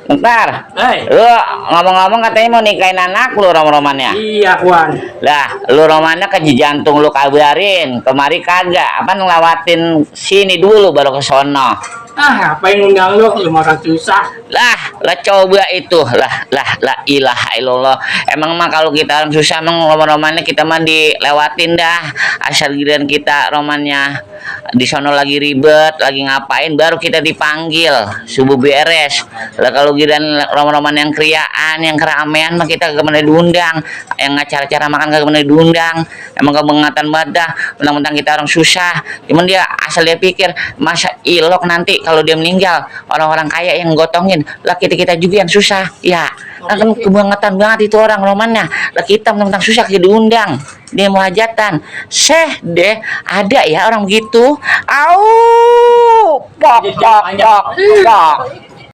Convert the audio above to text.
Bentar, Hei. lu ngomong-ngomong katanya mau nikahin anak lu romannya. Iya, Wan. Lah, lu romannya ke jantung lu kabarin, kemari kagak. Apa ngelewatin sini dulu baru ke sono. Ah, ngapain ngundang lu? Lu makan susah. Lah coba itu, lah ilaha illallah. Emang mah kalau kita orang susah emang romannya kita mah dilewatin dah. Asal giliran kita romannya di sono lagi ribet, lagi ngapain baru kita dipanggil subuh beres. Lah kalau giliran roman yang kriaan, yang keramaian mah kita kagak pernah diundang. Yang acara-acara makan kagak pernah diundang. Emang kebangatan badah, mentang-mentang kita orang susah. Cuman dia asal dia pikir masa ilok nanti kalau dia meninggal orang-orang kaya yang gotongin, lah kita juga yang susah. Ya, kan kebangetan banget itu orang romannya. Lah kita mentang-mentang susah kita diundang. Dia mau hajatan. Deh, ada ya orang begitu. Au! Pok.